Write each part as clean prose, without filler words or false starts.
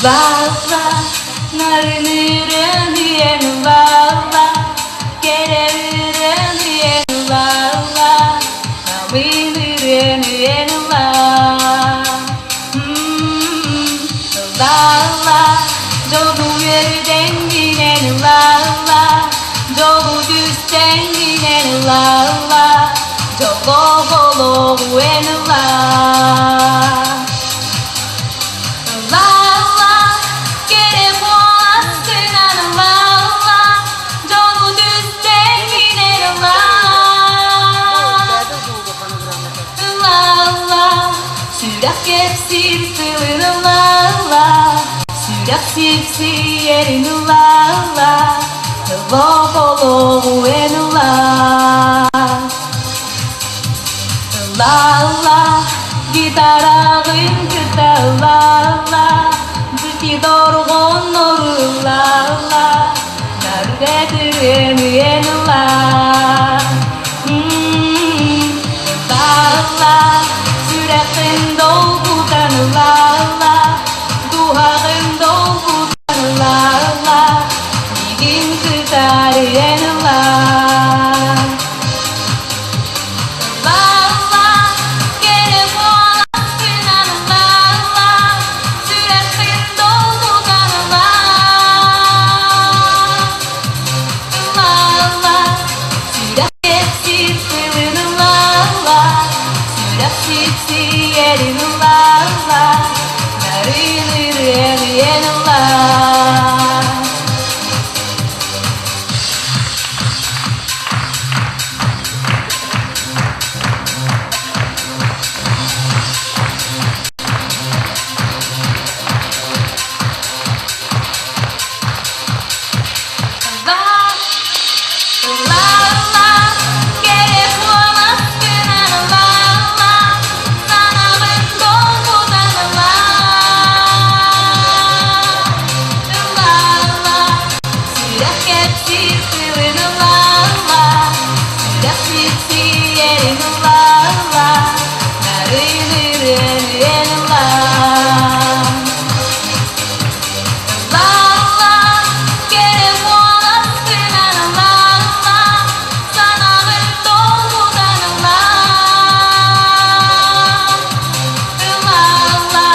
Ла-ла, нарынырын үйен ла-ла, керерин үйен ла-ла, намынырын үйен ла. Ла-ла, жолу үөрдеңгинен ла-ла, жолу түстэнгинен ла-ла, жоло эн ла. Ла-ла, кэрэ буоласкынан ла-ла, дьолу түстэнгинен ла. Ла-ла, сүрэх кэпсиир сылын ла-ла, сүрэх сипсийэрин ла-ла, ло-ло эн ла. Ла-ла, гитараҕын кытта ла-ла, дьикти дорҕооннору ла-ла, нарбэтирэн үйэн ла. Ла-ла, сүрэххин долгутан ла-ла, дууһаҕын долгутан ла-ла, миигин кытарыйан ла. Ла-ла, кэрэ буоласкынан ла-ла, сүрэхпин долгутан ла. Ла-ла, сүрэх кэпсиир тылын ла-ла, сүрэх сипсийэрин ла-ла, нарын ырыан ла. Ла-ла, кэрэ куоласкынан ла-ла, санаҕын долгутан ла. Ла-ла, сүрэх кэпсиир тылын ла-ла, сүрэх сипсийэрин ла-ла, нарын ырыан ла. Ла-ла, кэрэ куоласкынан ла-ла, санаҕын долгутан ла. Ла-ла,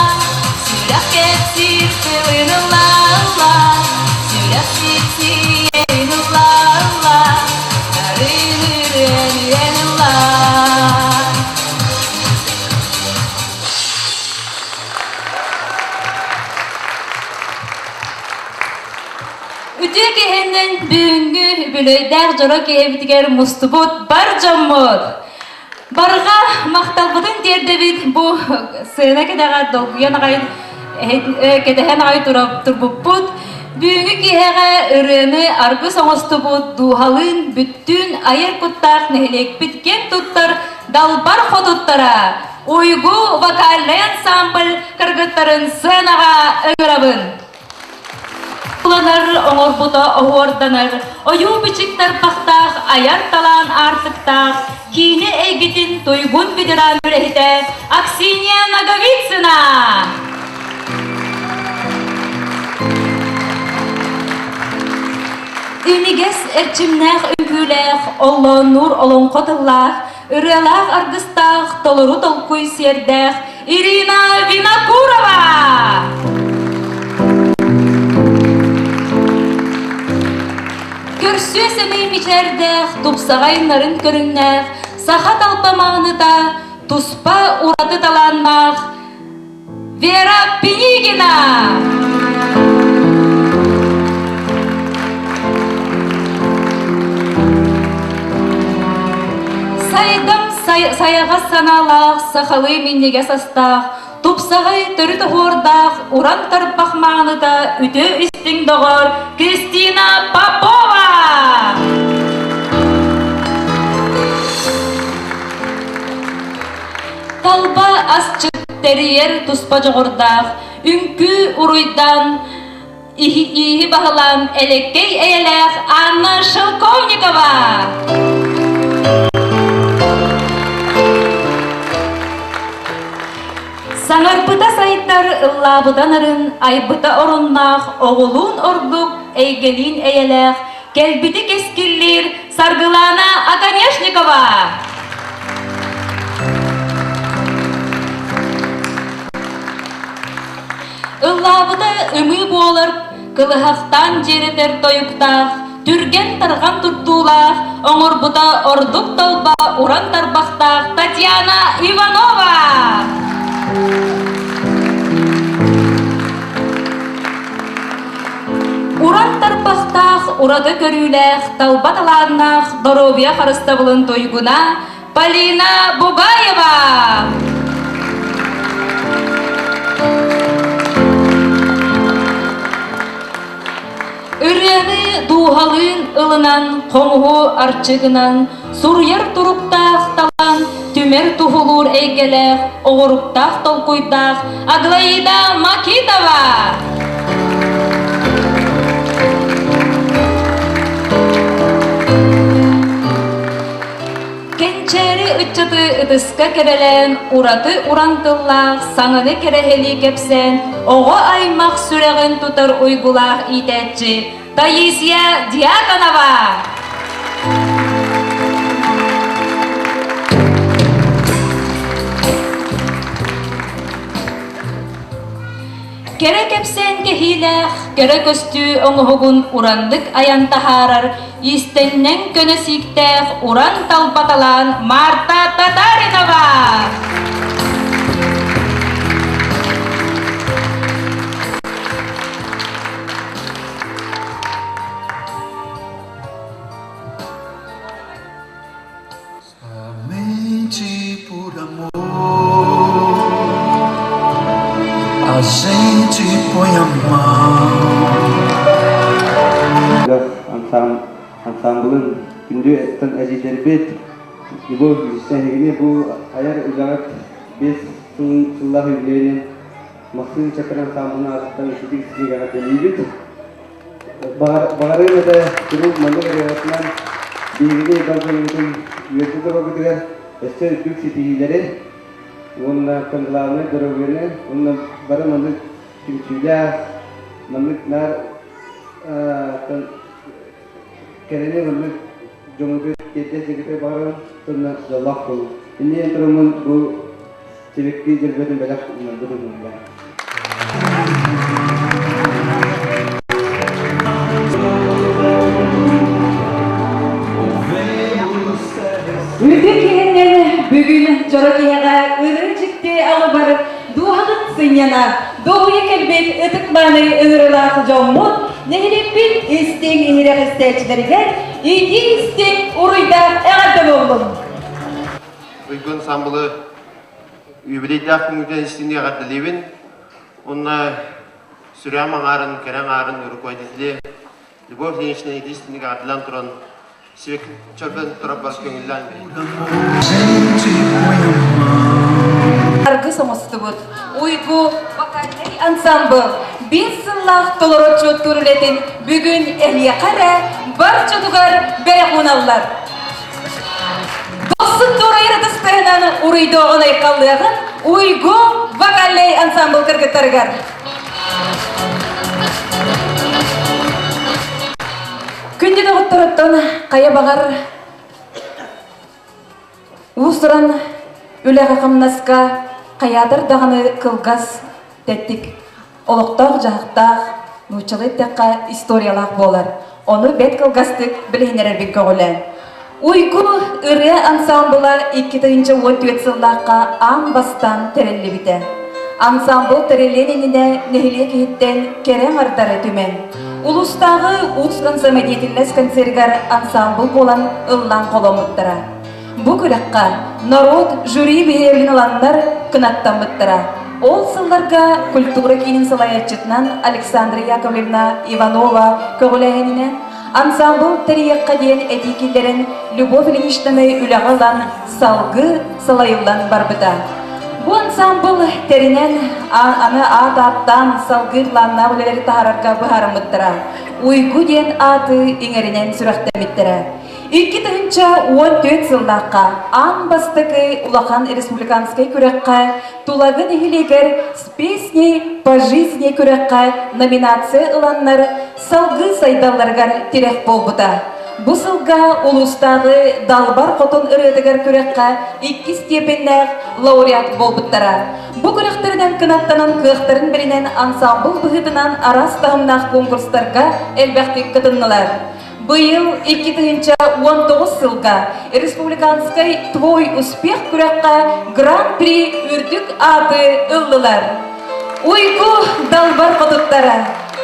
сүрэх кэпсиир тылын ла-ла, сүрэх сипсийэрин ла-ла, нарын ырыан ла. Үтүө киһинэн бүгүҥҥү үбүлүөйдээх дьоро киһибитигэр мустубут бар дьоммут! Барҕа махталбытын тиэрдэбит бу сцена кэтэҕэр долгуйан аҕай кэтэһэн аҕай турбуппут. Бүгүҥҥү киэһэҕэ ырыаны аргыс оҥостубут дууһалыын бүттүүн айар куттаах нэһилиэкпит киэн туттар далбар хотуттара Уйгу вокальнай ансамбль кыргыттарын сценаҕа ыҥырабын. Уланар оҥорбута оһуорданар, ойуу-бичик тарбахтаах айар талаан аартыктаах киинэ эйгэтин туйгун ветеран үлэһитэ Аксинья Ноговицына! Үнүгэс эрчимнээх үҥкүүлээх, оллооннуур олоҥхо тыллаах, ырыалаах аргыстаах, толору толкуй сиэрдээх Ирина Винокурова! Көрсүө сэмэй мичээрдээх, тупсаҕай нарын көрүҥнээх, саха талба мааныта, туспа ураты талааннаах Вера Пинигина! Сайдам сайаҕас санаалаах, сахалыы минньигэс астаах, тупсаҕай төрүт оһуордаах уран тарбах мааныта үтүө истиҥ доҕор Кристина Попова! Талба асчыт тэрийэр туспа дьоҕурдаах, үҥкүү уруйдаан, иһи баһылаан элэккэй эйэлээх Анна Шелковникова! Саҥарбыта сайда. Ыллыыр-туойдар ыллаабыта нарын, айбыта оруннаах, оҕолуун ордук, эйгэлиин эйэлээх, кэлбити кэскиллиир Саргылаана Оконешникова! Ыллаабыта ымыы буолар, кылыһахтаан дьиэрэтэр тойуктаах, түргэн-тарҕан туттуулаах, оҥорбута ордук талба уран тарбахтаах Татьяна Иванова! Уран тарбахтаах, ураты көрүүлээх, талба талааннаах доруобуйа харыстабылын туйгуна Полина Бугаева! Ырыаны дууһалыын ылынан, хомуһу арчы гынан, суруйар туруктаах талан, түмэр туһулуур эйгэлээх, оҕуруктаах толкуйдаах Аглаида Макитова! Кэнчээри ыччаты ытыска кэбэлээн, ураты уран тыллаах, саҥаны кэрэһэлии кэпсээн, оҕо аймах сүрэҕин тутар уйгулаах иитээччи Таисия Дьяконова! Кэрэ кэпсээн кэһиилээх, кэрэ көстүү оҥоһугун ураннык айан таһаарар, иистэнньэҥ көнө сииктээх уран талбаталаан Марта Татаринова! Somente por amor a gente põe a mão. Ансамблын күндү эдьиийдэрбит Любовь эһигини бу айар үлэҕит биэс сыллаах үбүлүөйүнэн Махсыын Чакыр ансамблын аатыттан ититик истиҥ эҕэрдэлиибит. Баҕарыам этэ куруук маннык ырыаҕытынан биһигини бар дьоммутун үөрдэ тураргытыгар өссө үрдүк ситиһиилэри уонна главнай доруобуйаны уонна бары маннык түмсүүлээх маннык наар кэрэни маннык дьоҥҥутугар тиэрдэ сылдьыгытыгар баҕарабын уонна дьоллоох буолуҥ. Иннинэн тураммын бу Сибэкки дьөрбөтүн бэлэх уунарбыт уһунна. Үтүө киһиннэн бүгүн дьоро киһиэхэ ырыы дьикти алыбар дууһаҕыт сынньана, дуоһуйа кэлбит ытык-мааны ыҥырыылаах дьоммут нэһилиэкпит истиҥ иһирэх истээччилэригэр итии-истиҥ уруйдаах эҕэрдэ буоллун! Уйгу ансамблы юбилейдаах күҥҥүтүнэн истиҥник эҕэрдэлиибин уонна сүрэҕим аҥаарын, кэрэ аҥаарын руководители Любовь Ильинична истиҥник эҕэрдэлээн туран сибэкки чөрбөн турарбар көҥүллээн Аргыс оҥостубут Уйгу вокальнай ансамбл биир сыллаах толороччуоттуур үлэтин бүгүн эһиэхэ эрэ бар дьонугар бэлэх ууналлар. Дохсун туорайар ытыстарынан уруйдуоҕун айхаллыаҕын Уйгу вокальнай ансамбл кыргыттарыгар. Күндү доҕотторуттан хайа баҕар уус-уран үлэҕэ-хамнаска хайаатар даҕаны кылгас тэттик олохтоох-дьаһахтаах, нууччалыы эттэххэ, историялаах буолар. Ону бэрт кылгастык билиһиннэрэрбин көҕүлээн. Уйгу ырыа ансаамбыла 2014 сыллаахха аан бастаан тэриллибитэ. Ансаамбыл тэриллиэн иннинэ нэһилиэк иһиттэн кэрэ аҥардары түмэн, улуустааҕы уус-уран самодеятельность концерыгар ансаамбыл буолан ыллаан холоммуттара. Бу күрэххэ норуот жюри биһирэбилин ыланнар кынаттаммыттара. Ол сылларга культура киинин салайааччытынан Александра Яковлевна Иванова көҕүлээһининэн ансаамбыл тэрийиэххэ диэн этии киллэрэн Любовь Ильиничнаны үлэҕэ ылан салгыы салайыллан барбыта. Бу ансаамбыл тэринэн аны аат ааттаан салгыы планнаах үлэлэри таһаарарга быһаарыммыттара. Уйгу диэн ааты иҥэринэн сүрэхтэммиттэрэ. 2014 сыллаахха аан бастакы улахан республиканскай күрэххэ Тулагы нэһилиэгэр «С песней по жизни» күрэххэ номинация ыланнар салгыы сайдалларыгар тирэх буолбута. Бу сылга улуустааҕы Далбар Хотун ырыатыгар күрэххэ иккис степеннээх лауреат буолбуттара. Бу күрэхтэринэн кынаттанан кыахтарын билинэн ансаамбыл быһыытынан араас таһымнаах конкурстарга элбэхтик кытыннылар. Быйыл 2019 сылга республиканскай «Твой успех» күрэххэ Гран-при үрдүк ааты ыллылар. Уйгу далбар хотуттара,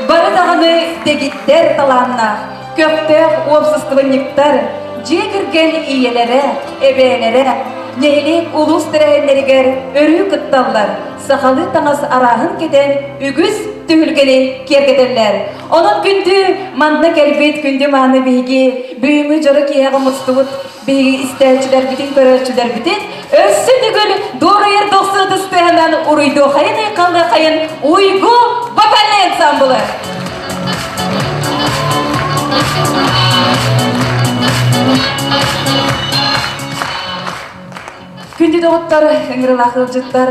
бары даҕаны дэгиттэр талааннаах, көхтөөх уопсастыбанньыктар, дьиэ кэргэн ийэлэрэ, эбээлэрэ, нэһилиэк улуус тэрээһиннэригэр өрүү кытталлар, сахалыы таҥас арааһын кэтэн үгүс түһүлгэни киэргэтэллэр. Онон күндү манна кэлбит күндү мааны биһиги бүгүҥҥү дьоро киэһэҕэ мустубут биһиги истээччилэрбитин, көрөөччүлэрбитин өссө төгүл дуорайар дохсун ытыс тыаһынан уруйдуохайын айхаллыахайын Уйгу вокальнай ансамблы! Күндү доҕоттор, ыҥырылаах ыалдьыттар,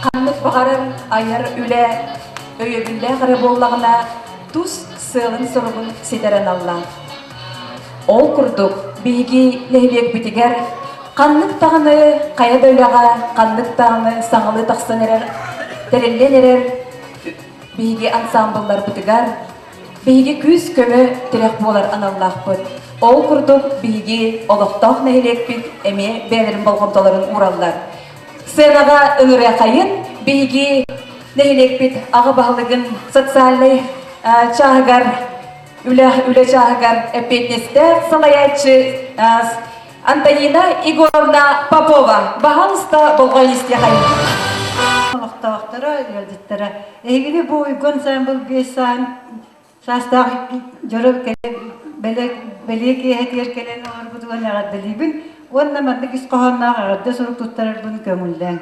ханнык баҕарар айар үлэ өйөбүллээх эрэ буоллаҕына, тус сыалын-соругун ситэрэн алла. Ол курдук, биһиги нэһилиэкпитигэр ханнык даҕаны хайа да үлэҕэ, ханнык даҕаны саҥалыы тахсан эрэр, тэриллэн эрэр биһиги ансаамбылларбытыгар биһиги күүс-көмө тирэх буолар аналлаахпыт. Ол курдук биһиги олохтоох нэһилиэкпит эмиэ бэйэлэрин болҕомтолорун уураллар. Сценаҕа ыҥырыахайын биһиги нэһилиэкпит аҕа баһылыгын социальнай чааһыгар үлэ үлэ чааһыгар эппиэтинэстээх салайааччы Антонина Егоровна Попова. Баһаалыста болҕойон истиэхэйин. Олохтоохторо, ыалдьыттара. Эһигини бу Уйгу ансаамбыл биэс саан саастаах дьоро бэлиэ киэһэтигэр кэлэн олорбутугар эҕэрдэлиибин уонна маннык ис хоһоонноох эҕэрдэ сурук туттарарбын көҥүллээҥ.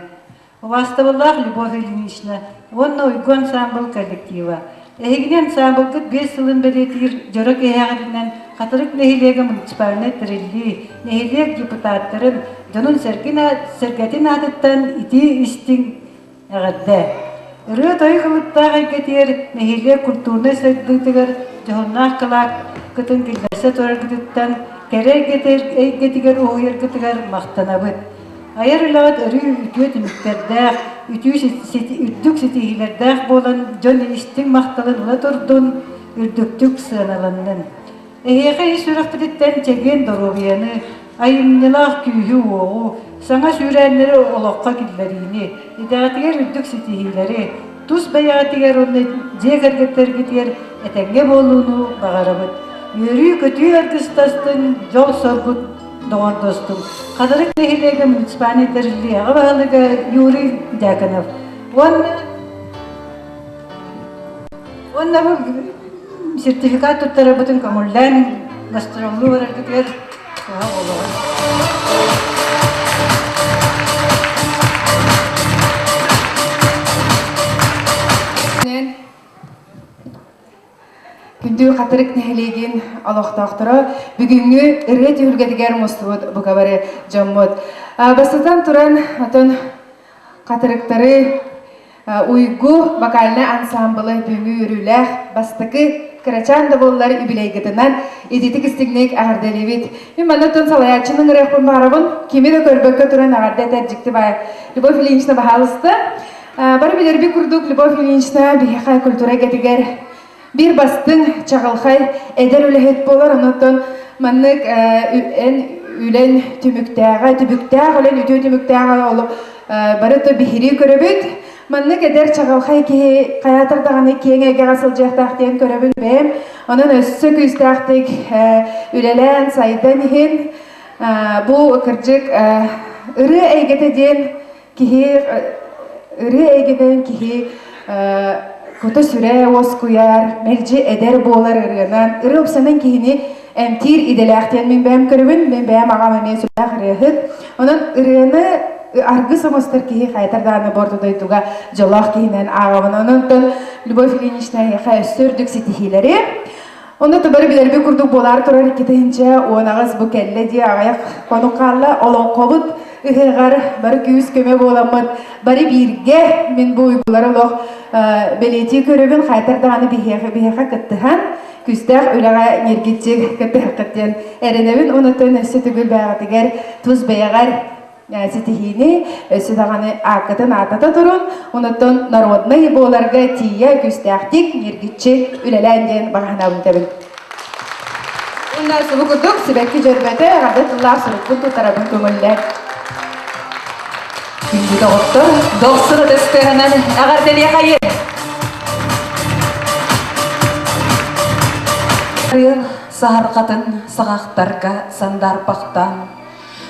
Убаастабыллаах Любовь Ильинична уонна Уйгу ансаамбыл коллектива, эһигини ансаамбылгыт биэс сылын бэлиэтиир дьоро киэһэҕитинэн Хатырык нэһилиэгэ муниципальнай тэриллии, нэһилиэк депутаттарын, дьонун сэргэтин аатыттан итии истиҥ эҕэрдэ! Ырыа-тойук ылыктаах эйгэтигэр нэһилиэк культурнай сайдыытыгар дьоһуннаах кылааккытын киллэрсэ тураргытыттан, кэрэ эйгэтигэр уһуйаргытыгар махтанабыт. Айар үлэҕит өрүү үтүө түмүктэрдээх, үрдүк ситиһиилэрдээх буолан дьон истиҥ махталын ыла турдун, үрдүктүк сыаналаннын. Эһиэхэ ис сүрэхпититтэн чэгиэн доруобуйаны, айымньылаах күүһү-уоҕу, саҥа сүүрээннэри олоххо киллэриини, идэҕитигэр үрдүк ситиһиилэри, тус бэйэҕитигэр уонна дьиэ кэргэттэргитигэр этэҥҥэ буолууну баҕарабыт. Үөрүү-көтүү аргыстастын, дьол-соргу доҕордостум. Хатырык нэһилиэгэ муниципальнай тэриллии аҕа баһылыга Юрий Дьяконов. Уонна уонна бу сертификат туттарарбытын көҥүллээн гастроллуу бараргытыгар туһа буолуоҕа. Күндү Хатырык нэһилиэгин олохтоохторо бүгүҥҥү ырыа түһүлгэтигэр мустубут бука бары дьоммут. Бастатан туран, отон Хатырыктары Уйгу вокальнай ансаамбылы бүгүҥҥү үөрүүлээх бастакы кырачаан да буоллар юбилейгытынан ититик истиҥник эҕэрдэлиибит. Мин манна оттон салайааччыны ыҥырыахпын баҕарабын. Кими да көрбөккө туран эҕэрдэ этэр дьикти баай. Любовь Ильинична, баһаалыста. Бары билэрбит курдук, Любовь Ильинична биһиэхэ культура эйгэтигэр биир бастыҥ, чаҕылхай эдэр үлэһит буолар. Онон маннык эн үлэн түмүктээҕэ, түбүктээх үлэн үтүө түмүктээҕэ ол бары то биһирии көрөбүт. Маннык эдэр чаҕылхай киһи хайаатар даҕаны киэҥ эйгэҕэ сылдьыахтаах диэн көрөбүн бэйэм. Онон өссө күүстээхтик үлэлээн, сайдан иһин бу кырдьык ырыа эйгэтэ диэн Киһи ырыа эйгэтин киһи кута-сүрэ уоскуйар, мэлдьи эдэр буолар ырыанан, ырыа упсанан киһини эмтиир идэлээх диэн мин бэйэм көрөбүн, мин бэйэм аҕам эмиэ сүрдээх ырыаһыт. Онон ырыаны аргыс оҥостор киһи хайатар даҕаны бу орто дойдуга дьоллоох киһинэн ааҕабын. Онон Любовь Ильинична эһиэхэ өссө үрдүк ситиһиилэри. Онно бары билэрбит курдук буолаар турар 2018 бу кэллэ дии аҕыйах хонук хаалла. Олоҥхобут ыһыаҕар бары күүс-көмө буоламмыт бары бииргэ мин бу уйгулар олох бэлиэтии көрөбүн хайтар даҕаны биһиэхэ биһиэхэ кыттыһан күүстээх үлэҕэ ньиргиччи кыттыһаххыт диэн эрэнэбин. Онуттан өссө төгүл бэйэҕитигэр тус бэйэҕэр ситиһиини өссө даҕаны ааккытын аатата турун, онуттан народнай буоларга тиийэ күүстээхтик ньиргиччи үлэлээн диэн баҕа санаабын. Уонна субу курдук сибэкки дьөрбөтө эҕэрдэ тыллаах сурукпун туттарабын көҥүллэр. Күндү доҕоттор, дохсун ытыстыһынан эҕэрдэлиэхэйин! Арыал саһарҕатын саҕахтарга сандаарпахтаан,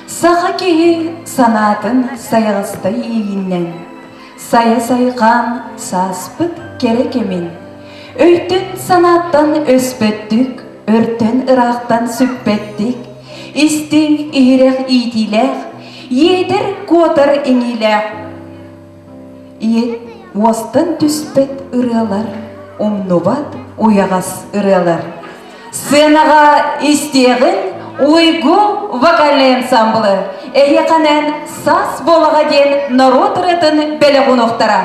саха киһи санаатын сайаҕастай иэйииннэн, сайа сайҕаан сааспыт кэрэ кэмин, өйтөн санааттан өспөттүк, өртөн ыраахтан сүппэттик, истиҥ иһирэх иитиилээх, иэтэр куотар иҥиилээх, ийэ уостан түспэт ырыалар, умнубат уйаҕас ырыалар. Сценаҕа истиэҕин Уйгу вокальнай ансамблы эһиэхэнэн Саас буолаҕа диэн норуот ырыатын бэлэх уунуохтара.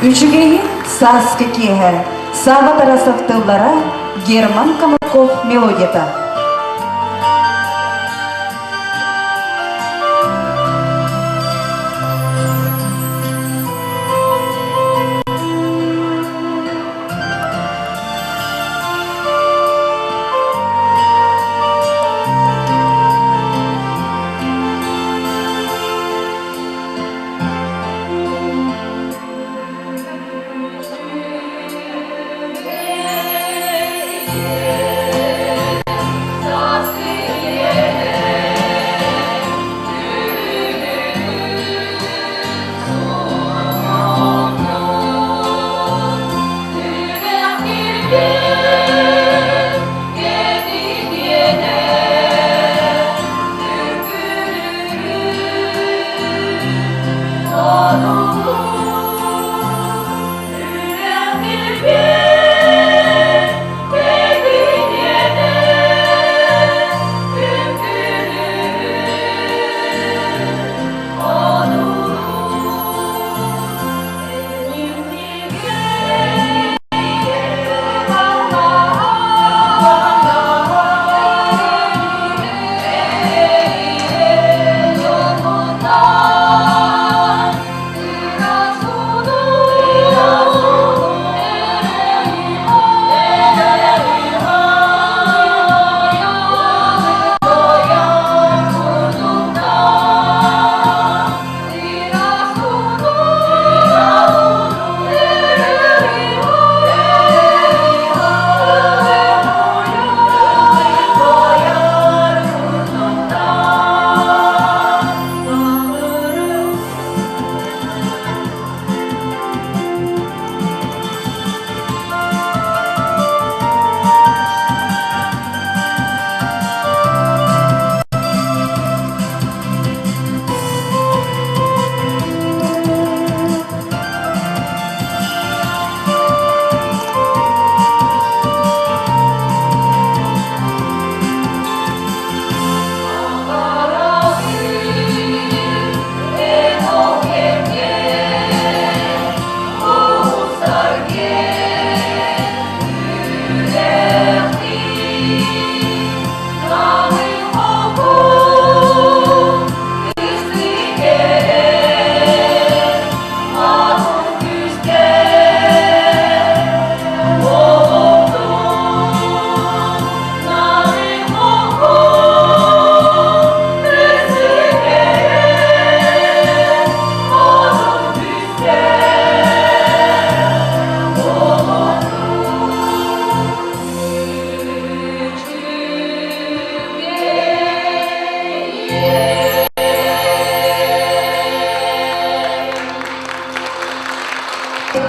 Үчүгэйин сааскы киэһэ Сава Тарасов тыллара, Герман Комарков мелодията.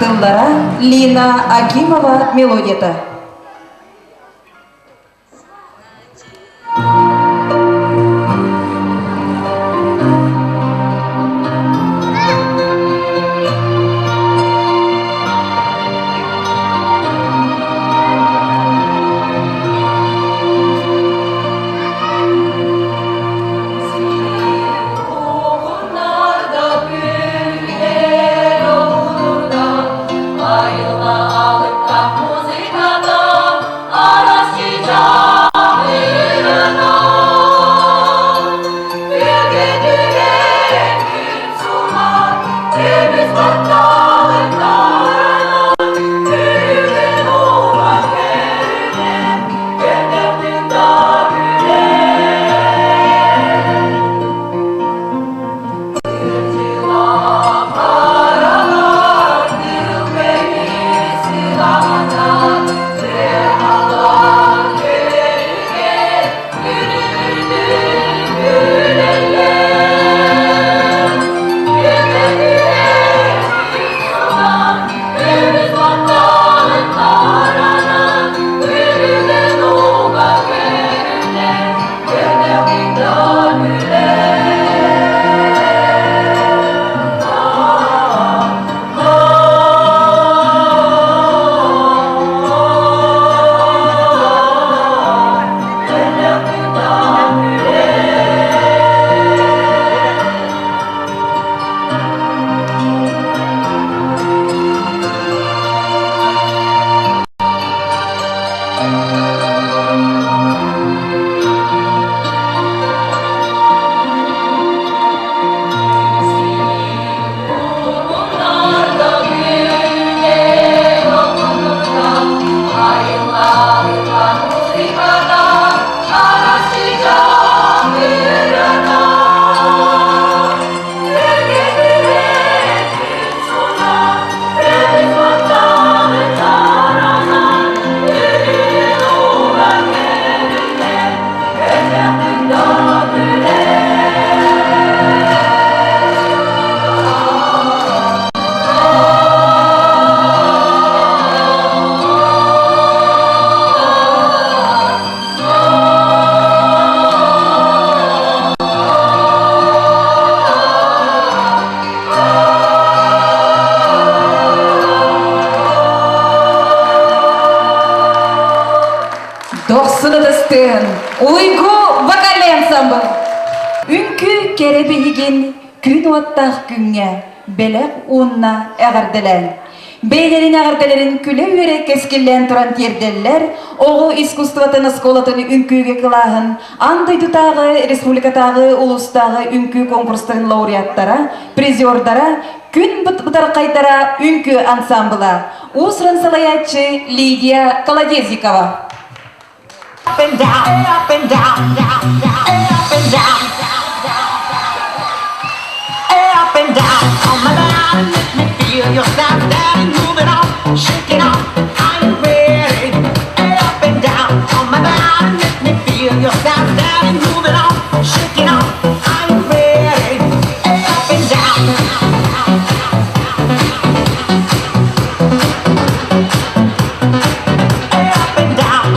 Тыллара Лина Акимова мелодията. Дохсун ытыстыын, уйгу вокальный ансамбль. Үҥкүү кэрэ биһигин күн уоттаах күҥҥэ бэлэх уонна эҕэрдэлээн. Бэйэлэрин эҕэрдэлэрин күлэ-үөрэ кэскиллээн туран тиэрдэллэр оҕо искусствотын оскуолатын үҥкүүгэ кылааһын аан дойдутааҕы, республикатааҕы, улуустааҕы үҥкүү конкурстарын лауреаттара, призердара, күн бытархайдара үҥкүү ансамбла, уус-уран салайааччы Лидия Колодезникова. Up and down, up and down, down, down, up and down, up and down. Come on, let me feel your style, daddy, move it on, shake it off. I'm ready. Up and down, come on, let me feel your style, daddy, move it on, shake it off. I'm ready. Up and down. Up and down.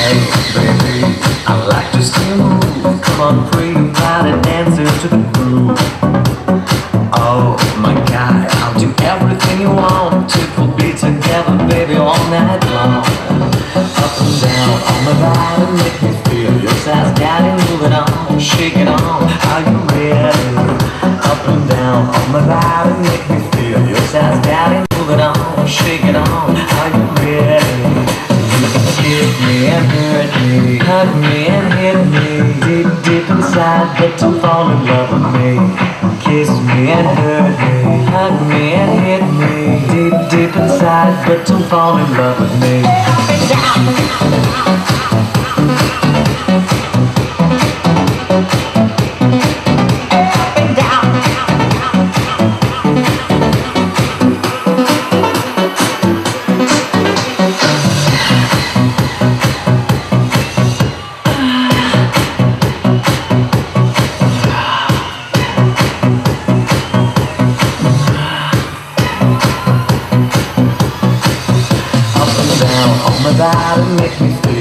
Hey, baby, I like to see you move. Come on, pretty body, dancing to the groove. Oh my God, I'll do everything you want. If we'll be together, baby, all night long. Up and down on my body, make me feel your size, daddy, move it on, shake it on. Are you ready? Up and down on my body, make me feel your size, daddy, move it on, shake it on. Are you ready? You can kiss me and hurt me, hug me and hit me deep, deep inside, but don't fall in love with me. Kiss me and hurt me, hug me and hit me deep, deep inside, but don't fall in love with me. Up and down. Up and down.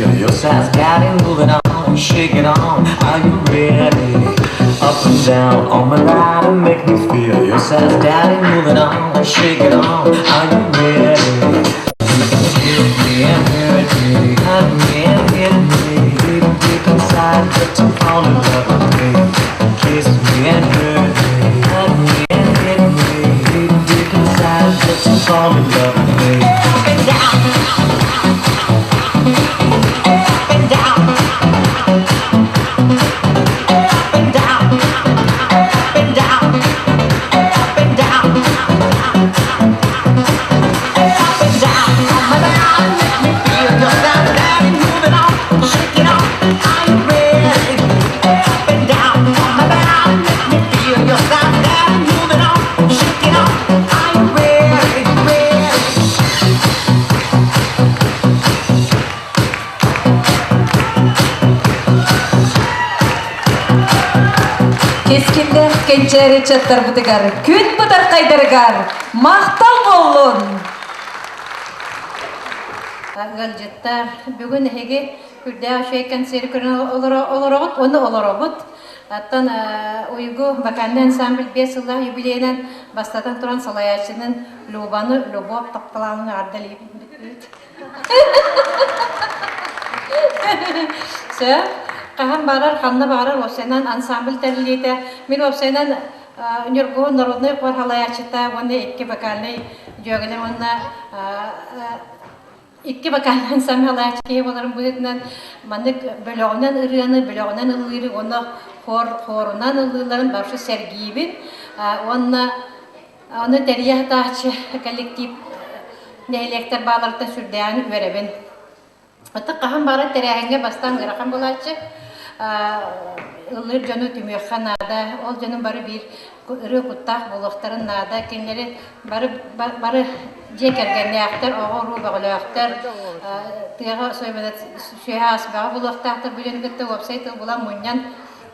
feel your size, got it moving on, shake it on. Are you ready? Up and down on my line and make me feel your size, daddy moving on, shake it on. Are you ready? Hit me and hurt me, cut me and hit me, deep deep inside, but to fall in love with me. Kiss me and hurt me, cut me and hit me, deep deep inside, but to fall in love with me. Up and down, up and down, up and down, up and down, up and down, up and down. On my body, make me feel your sound, daddy, move it on, shake it on. Are you ready? Up and down, on my body, make me feel your sound, daddy, move it on, shake it on. Are you ready? Ready? Кэскиллээх кэнчээри ыччаттарбытыгар, күн бытархайдарыгар махтал буоллун! Ыалдьыттар, бүгүн эһиги күрдээх үчүгэй концерт көрөн олороҕут уонна олоробут. Оттон Уйгу вокальный ансамбль 5 сыллаах юбилейынан бастатан туран салайааччынын Любаны Любовь тапталаанын эҕэрдэлиибит. Сөп. Хаһан баарар, ханна баарар уопсайынан ансамбль тэриллиитэ. Мин уопсайынан Ньургуһун народнай хор халайааччыта уонна икки вокальнай дьүөгэлэр уонна икки вокальнай ансамбль халайааччы киһи буоларым быһыытынан маннык бөлөҕүнэн ырыаны, бөлөҕүнэн ыллыыры уонна хор хорунан ыллыылларын барсы сэргиибин. Уонна Ону тэрийэ сатааччы коллектив нэһилиэктэр бааларыттан сүрдээҕин үөрэбин. Ытык хаһан баҕарар тэрээһиҥҥэ бастаан ыарахан буолааччы. Ыллыыр дьону түмүөххэ наада. Ол дьонум бары биир ырыа куттаах буолуохтарын наада. Кинилэри бары бары дьиэ кэргэннээхтэр, оҕо-уруу бөҕөлөөхтөр, тыаҕа сүөһэ ас бөҕө буолуохтаахтар. Бу дьону кытта уопсай тыл булан мунньан,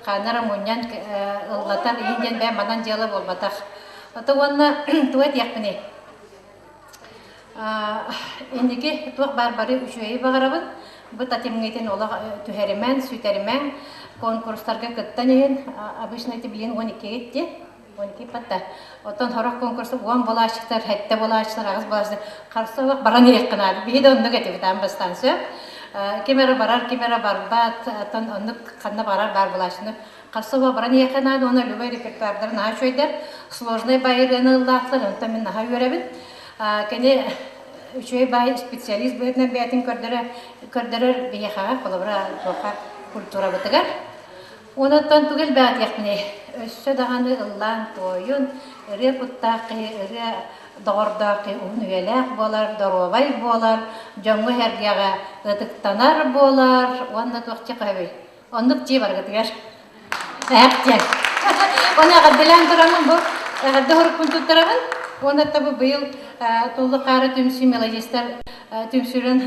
хааннара мунньан ыллатар иһин диэн бэйэм манан дьыала буолбатах. Ото уонна тугу этиэхпиний? Инники туох баар бары үчүгэйи баҕарабын. Бу татимҥытын олох түһэримэн, сүтэримэн, конкурстарга кыттан иһин, обычно эти билин 12 ди, 12 патта. Оттон сорох конкурс уон булааччыктар, хэттэ булааччылар, аҕыс булааччылар харса олох баран ириэххин наада. Биһи да оннук этибит аан бастаан сөп. Ким эрэ барар, ким эрэ барбат, оттон оннук ханна барар баар булааччыны Харса баран иһиэххэ наада уонна любой репертуардара наһаа үчүгэйдэр, сложнай баай ырыаны ыллаахтар, онтон мин наһаа үөрэбин. Кини үчүгэй баай специалист быһыытынан бэйэтин көрдөрө көрдөрөр биһиэхэҕэ, холобура, туохха культурабытыгар. Онон тугу элбэҕитиэхпиний? Өссө даҕаны ыллаан туойун, ырыа куттаах киһи, ырыа доҕордоох киһи уһун үйэлээх буолар, доруобай буолар, дьоҥҥо-сэргэҕэ ытыктанар буолар уонна туох чехөбүй? Оннук дии баргытыгар. Ээх диэн. Оны эҕэрдэлээн тураммын бу эҕэрдэ хорукпун туттарабын. Уонна бу быйыл Туллу хаара түмсүү мелодистар түмсүүрүн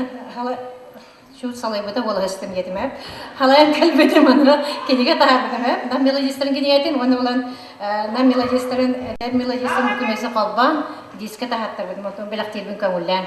чуут салайбыта буолаһыстым диэтим ээ. Халайан кэлбитим аны кинигэ таһаарбытым ээ. Нам мелодистарын кинигэтин уонна булан нам мелодистарын эдэр мелодистарын көмөсө холбоон дискэ таһааттарбытым. Онтон бэлэхтиирбин көҥүллээн.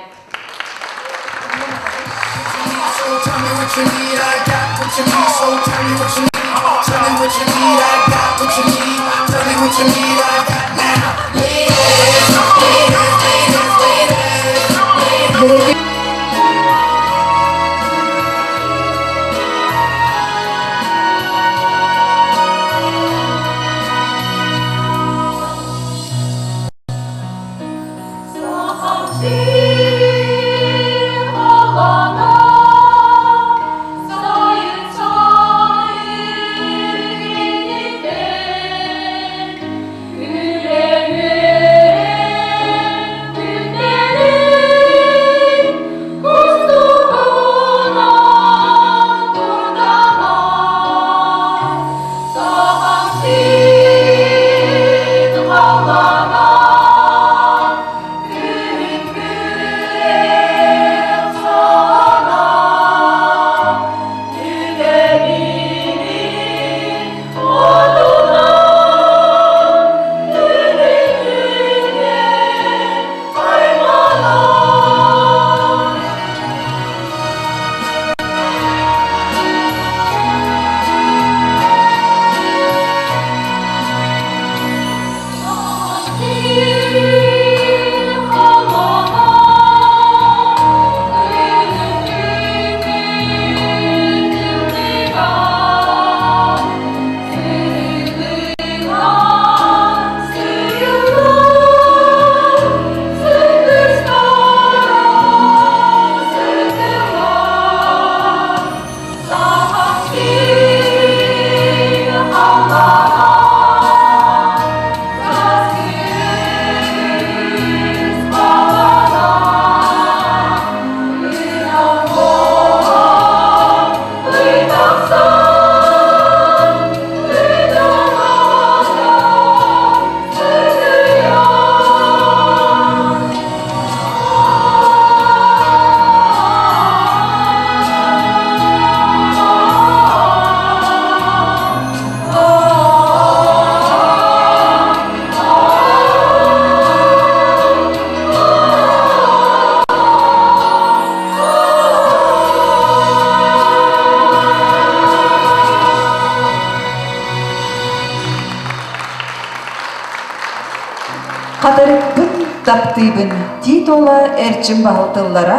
Хатырыкпын таптыыбын титула Эрчим баһыл тыллара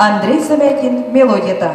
Андрей Замятин мелодията.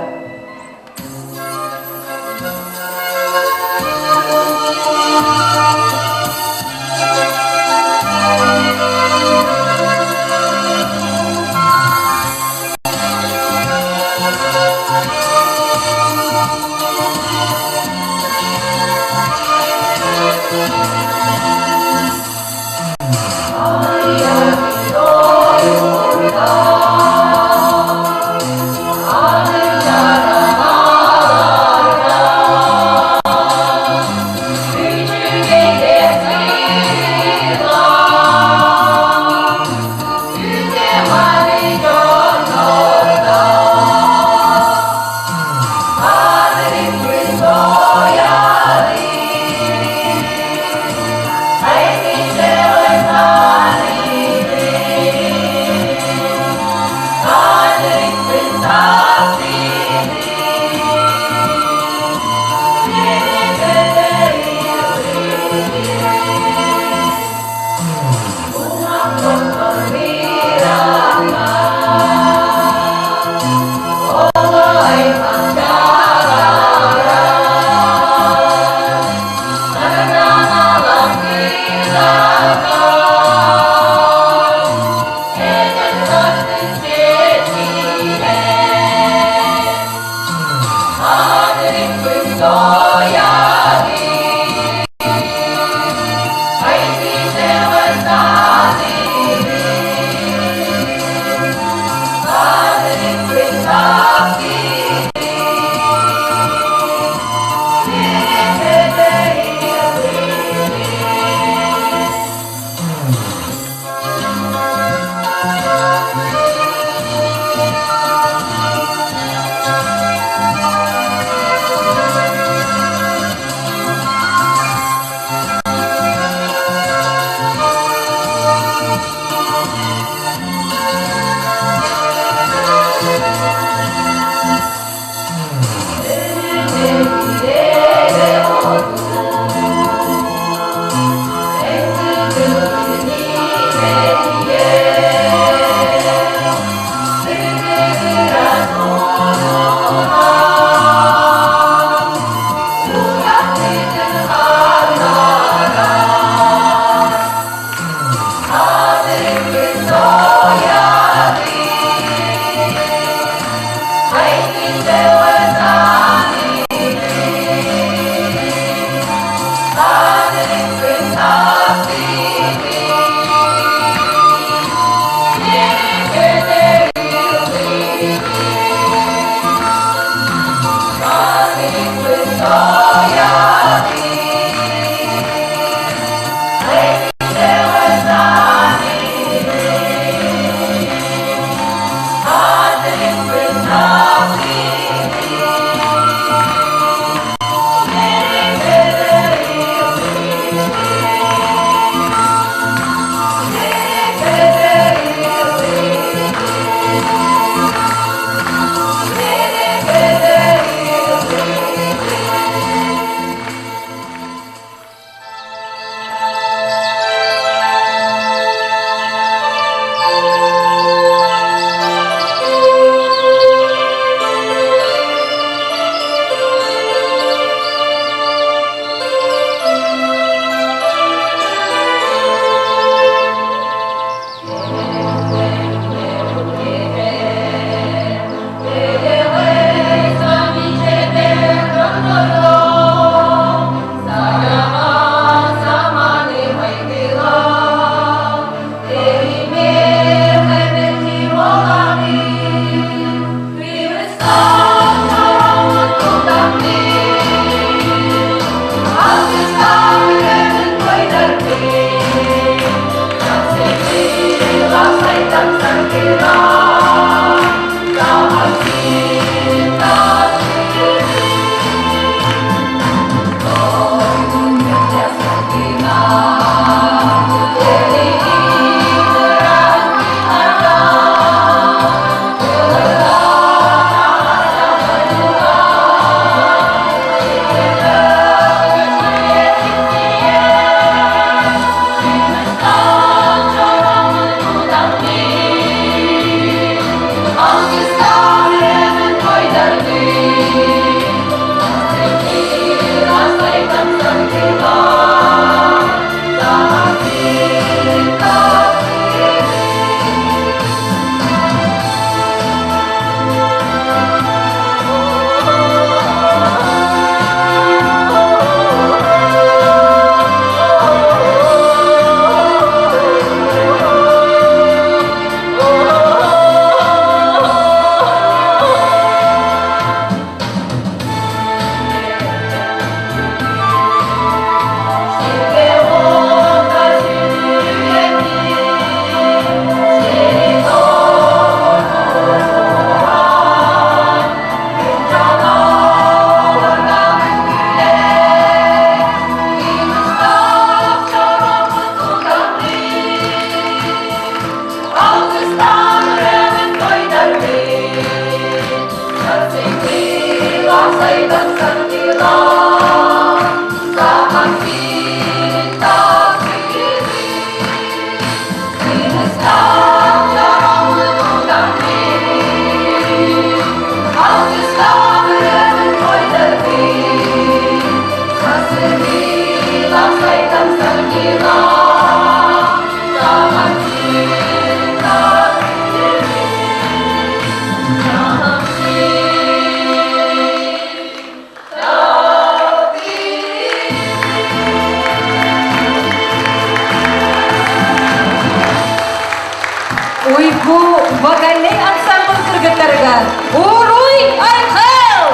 Уйгу вокальнай ансамбль кыргыттарыгар Уруй Айхал!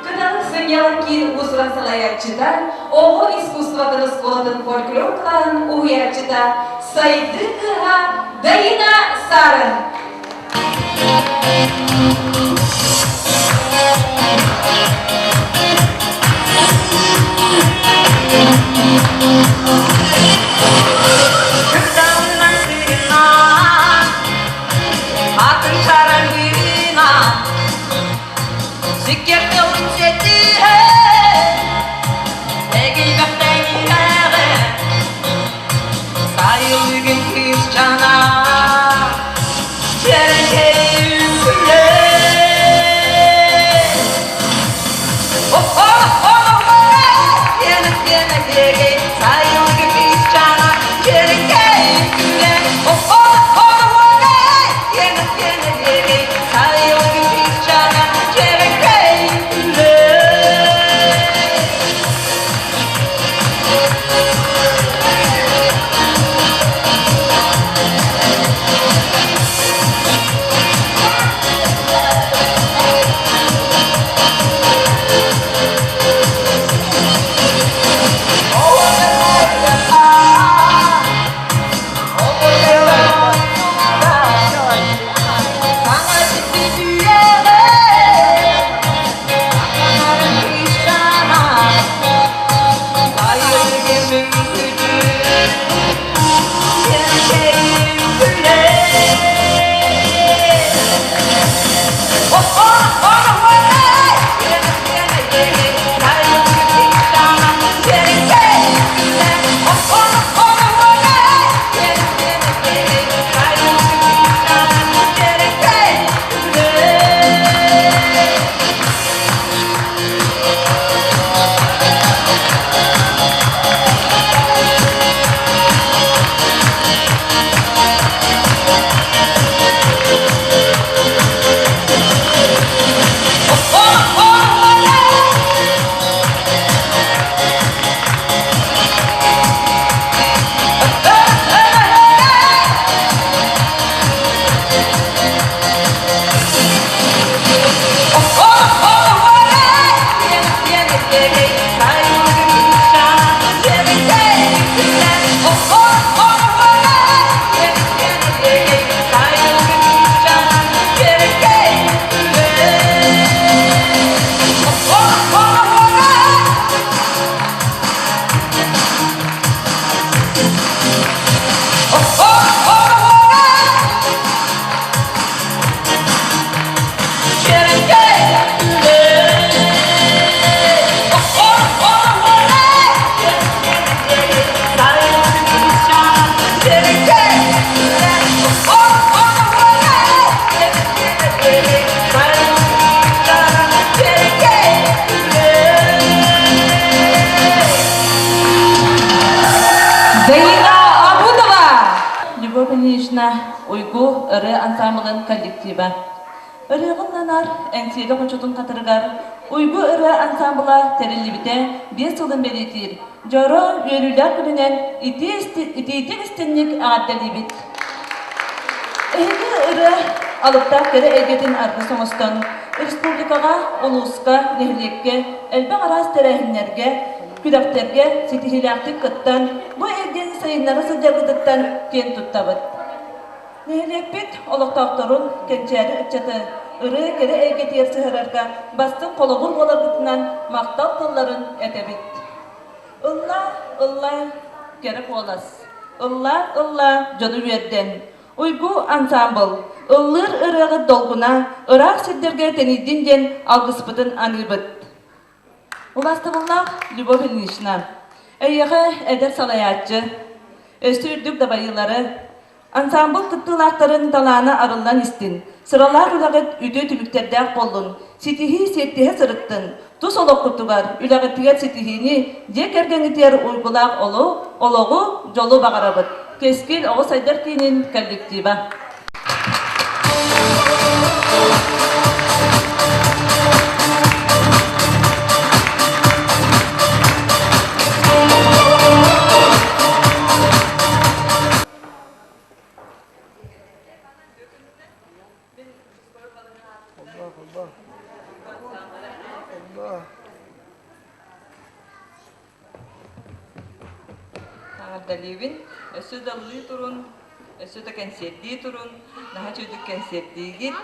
Кыталык сынньалаҥ киин уус-уран салайааччыта, оҕо искусствотын оскуолатын фольклор кылааһын уһуйааччыта Сайдыы кыыһа Даина Сарын. Атын чаралыына Сиккиэр тылын сэтиһэ Эгийбэхтэниһэҕэ Сайылыгын кыысчана Дьэрэкэй үҥкүүлэ Даина Абутова! Любовь Ильинична Уйгу ырыа ансаамбылын коллектива. Ырыаҕын нанар Эҥсиэли хочотун хатырыгар Уйгу ырыа ансаамбыла тэриллибитэ биэс сылын бэлиэтиир дьоро үөрүүлээх күнүнэн итиитик истинник эҕэрдэлиибит. Эһиги ырыа алыптаах кэрэ эйгэтин аргыс оҥостон республикаҕа, улууска, нэһилиэккэ элбэх араас тэрээһиннэргэ, күрэхтэргэ ситиһиилээхтик кыттан, бу эйгэни сайыннара сылдьаргытыттан киэн туттабыт. Нэһилиэкпит олохтоохторун, кэнчээри ыччаты ырыа кэрэ эйгэтигэр сыһыарарга бастыҥ холобур буоларгытынан махтал тылларын этэбит. Ыллаа, ыллаа, кэрэ куолас. Ыллаа, ыллаа, дьону үөрдэн. Уйгу ансаамбыл, ыллыыр ырыаҕыт долгуна ыраах сирдэргэ тэнийдин диэн алгыспытын аныыбыт. Убаастабыллаах Любовь Ильинична, Эйиэхэ эдэр салайааччы, өссө үрдүк дабайыылары, Ансаамбыл кыттыылаахтарын талаана арыллан истин, сыралаах үлэҕит үтүө түмүктэрдээх буоллун, ситиһии сиэттиһэ сырыттын, тус олоххутугар, үлэҕитигэр ситиһиини, дьиэ кэргэҥҥитигэр уйгулаах олоҕу, дьолу баҕарабыт. Кэскил оҕо сайдар киинин коллектива. Эҕэрдэлиибин. Өссө да ыллыы турун, өссө да кэнсиэрдии турун, наһаа үчүгүйдүк кэнсиэрдиигит.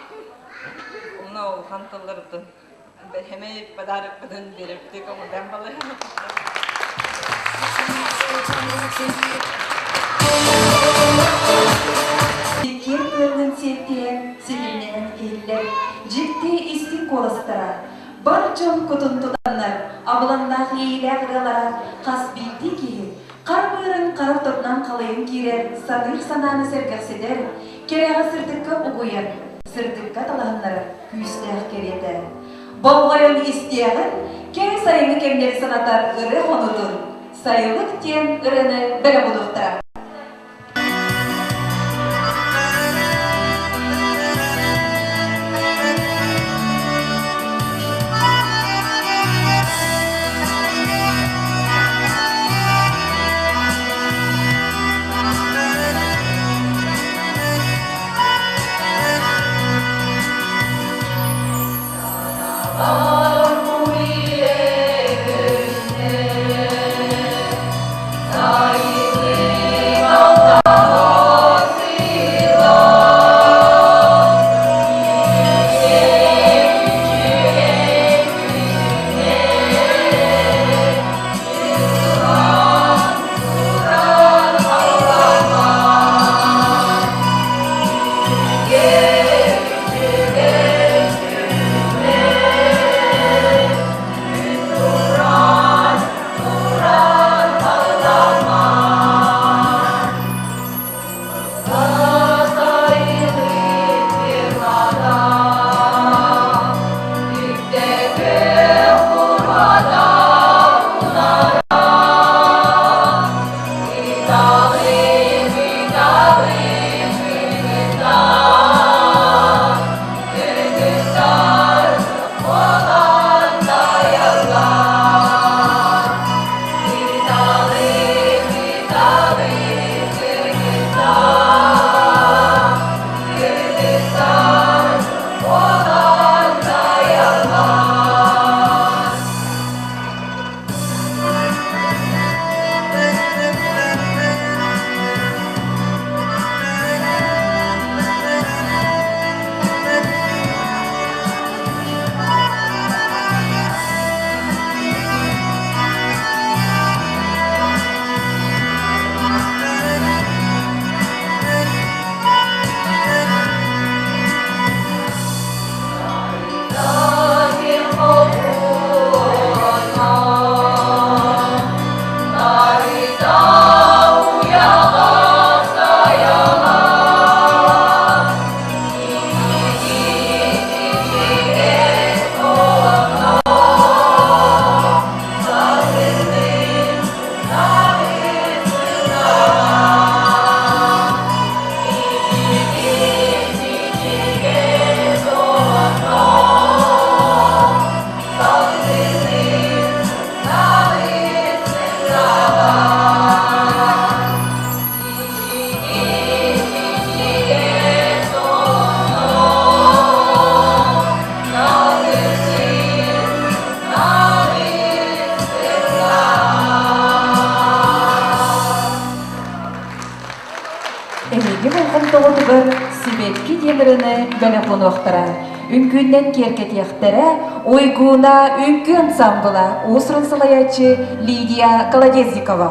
Уонна улахан тылларытын бэлэмэй подарокпытын биэрэбитик оҥорон балыһан. Киэр тыаллын сиэттиһэн, ситимнэнэн иһиллэр дьикти истиҥ куоластара, бар дьон кутун тутаннар, абылаҥнаах иэйиилээх ырыалара хас биирдии киһи хара быарын хара ортотунан халыйан киирэр саныыр санааны сэргэхситэр, кэрэҕэ сырдыкка угуйар, сырдыкка талаһыннарар күүстээх кэриэтэ. Болҕойон истиэҕин, кэрэ сайыҥҥы кэмнэри санатар ырыа хонуутун Сайылык диэн ырыаны бэлэх уунуохтара. Эһиги болҕомтоҕутугар сибэкки диэн ырыаны бэлэх уунуохтара, үҥкүүннэн киэргэтиэхтэрэ Уйгууна үҥкүү ансаамбыла уус-уран салайааччы Лидия Колодезникова.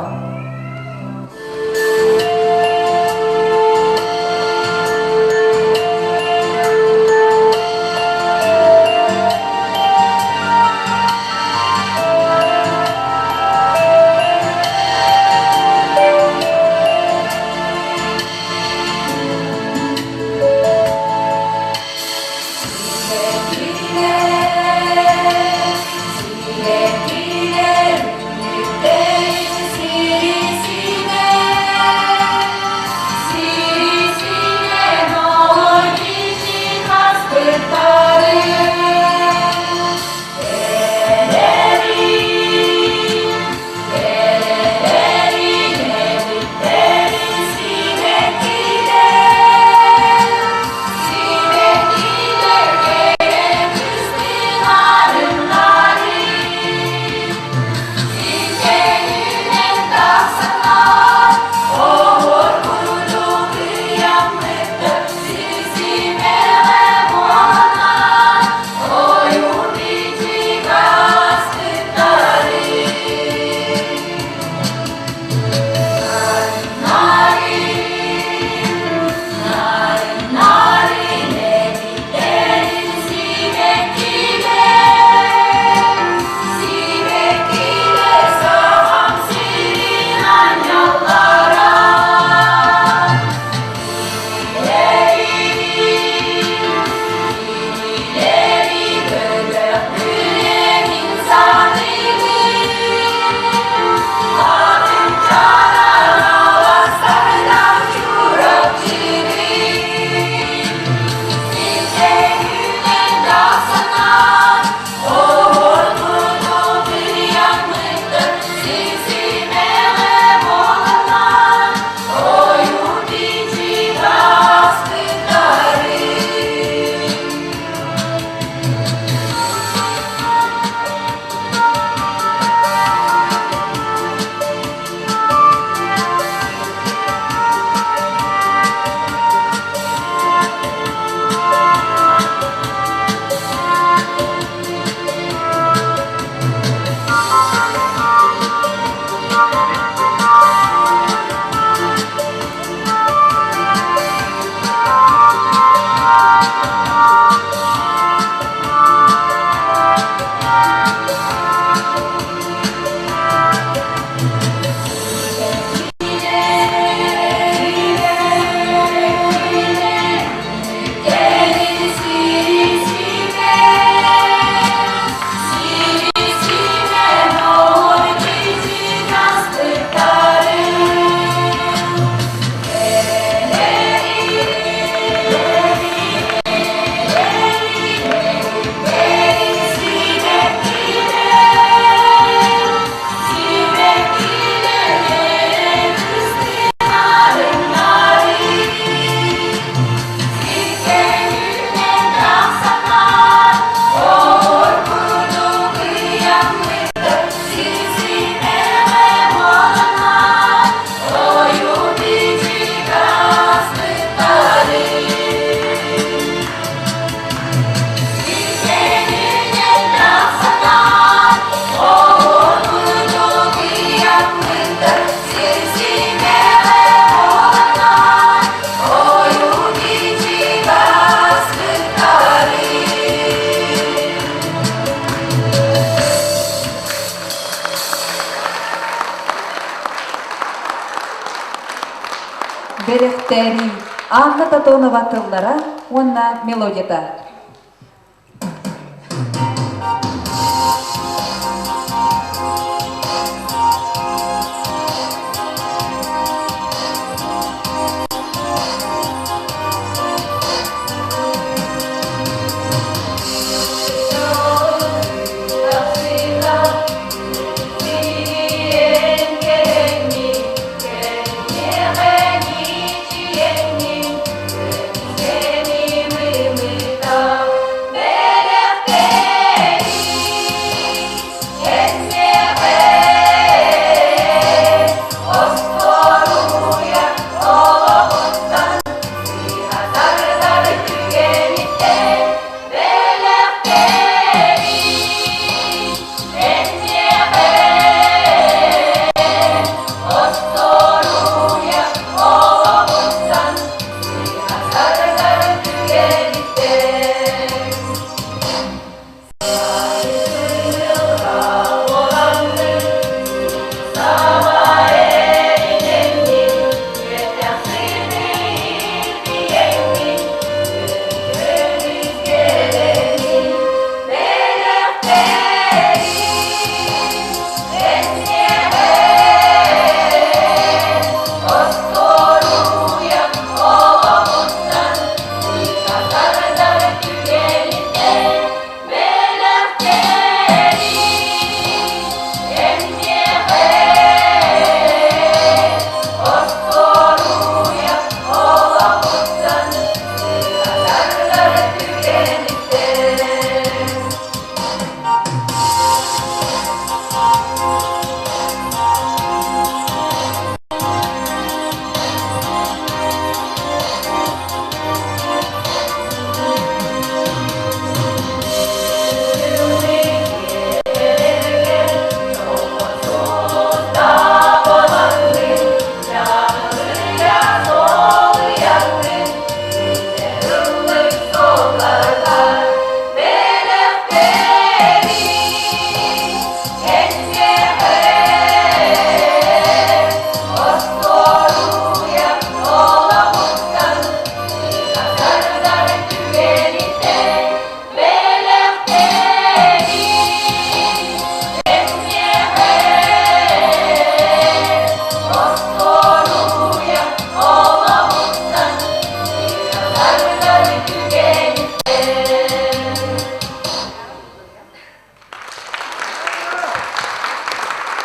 Бэлэхтээри Анна Тотонова тыллара уонна мелодията.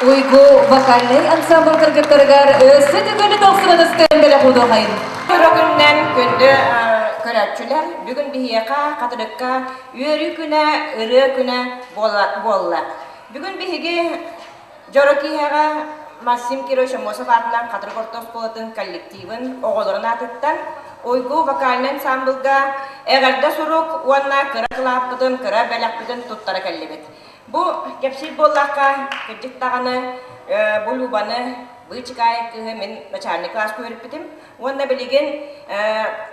Уйгу вокальнай ансамбль кыргыттарыгар өссө төгүл тохсубатыстан бэлэх удуохайын. Өрөгүннэн күндү көрөөччүлэр, бүгүн биһиэхэ Хатырыкка үөрүү күнэ, ырыа күнэ буолла. Бүгүн биһиги дьоро киэһэҕэ Максим Кирович Аммосов аатынан Хатырык орто оскуолатын коллективын оҕолорун аатыттан Уйгу вокальнай ансамблга эҕэрдэ сурук уонна кыра кылааппытын, кыра бэлэхпитин туттара кэллибит. Бу кэпсиир буоллахха, кырдьык даҕаны бу Любаны Быычыкаайык кыыһы мин начальник кылааска үөрэппитим. Уонна билигин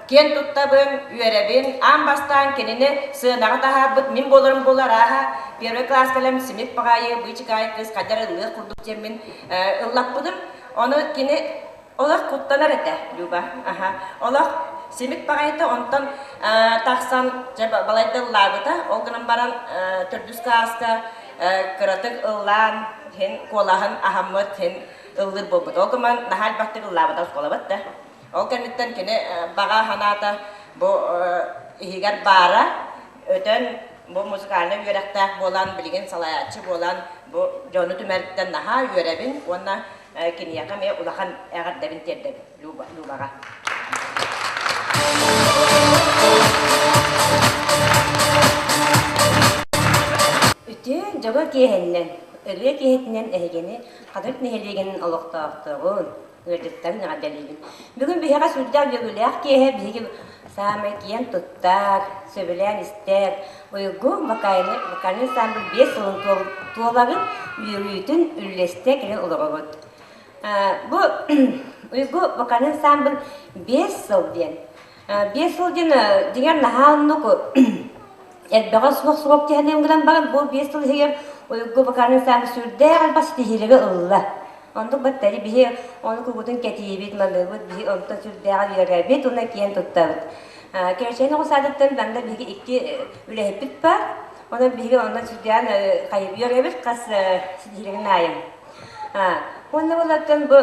киэн туттабын, үөрэбин. Аан бастаан кинини сыанаҕа таһаарбыт мин буоларым буолар ааһа первый класс кэлэн симик баҕайы Быычыкаайык кыыс хайдар ыллыах курдук диэммин ыллаппытым. Ону кини Олох куттанар этэ, Люба. Аха. Олох симик баҕайыта, онтон тахсан дьэ балайда ыллаабыта. Ол гынан баран төрдүс кылааска кыратык ыллаан, һин куолаһын аһаммыт, һин ыллыыр буолбут. Ол гынан наһаа элбэхтик ыллаабыта оскуолабыт да. Ол кэнниттэн кини баҕа санаата бу иһигэр баара өтөн бу музыкальнай үөрэхтээх буолан, билигин салайааччы буолан бу дьону түмэртэн наһаа үөрэбин уонна киниэхэ эмиэ улахан эҕэрдэбин тиэрдэбин Любаҕа. Үтүө дьоро киэһэннэн, ырыа киэһэтинэн эһигини Хатырык нэһилиэгин олохтоохторун, ыалдьыттарын эҕэрдэлиибин. Бүгүн биһиэхэ сүрдээх үөрүүлээх киэһэ биһиги саамай киэн туттар, сөбүлээн истэр Уйгу вокальный, вокальный ансамбль биэс сылын туоларын үөрүүтүн үллэстэ кэлэн олоробут. Бу Уйгу вокальный ансамбль биэс сыл диэн. Биэс сыл диэн дьиҥэр наһаа оннук элбэҕэ суох суох диэн гынан баран бу биэс сыл иһигэр Уйгу вокальный ансамбль сүрдээх элбэх ситиһиилэри ылла. Оннук баттары биһи ону кугутун кэтиибит, маныыбыт, биһи онтон сүрдээҕи үөрэбит уонна киэн туттабыт. Кэрэчээн оҕо саадыттан манна биһиги икки үлэһиппит бар. Онон биһиги онно сүрдээн хайыы үөрэбит хас ситиһиилэрин аайы. Уонна булаттан бу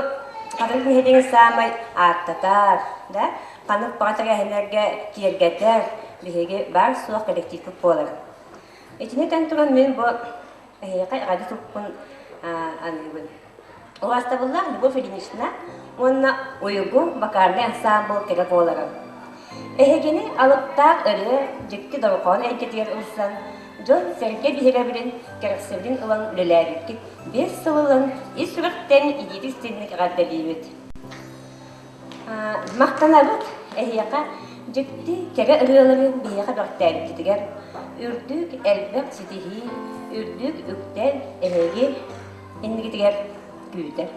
Хатырык нэһилиэгин саамай ааттатар, да, ханнык баҕа тэрээһиннэргэ киэргэтэр биһиги баар-суох коллективпыт буолар. Итини этэн туран мин бу эһиэхэ эҕэрдэ туппун аныыбын. Убаастабыллаах Любовь Ильинична уонна Уйгу вокальнай ансаамбыл кэрэ буоларын. Эһигини алыптаах ырыа дьикти дорҕоон эйгэтигэр ылсан, дьон-сэргэ биһирэбилин, кэрэхсэбилин ылан үлэлээбиккит биэс сыл ылан ис сүрэхтэн илиитин эҕэрдэлиибит. Махтанабыт эһиэхэ дьикти кэрэ ырыалары биһиэхэ бэҕтээбиккитигэр, үрдүк элбэх ситиһии, үрдүк үктэл эһиги иннигитигэр күүтэр.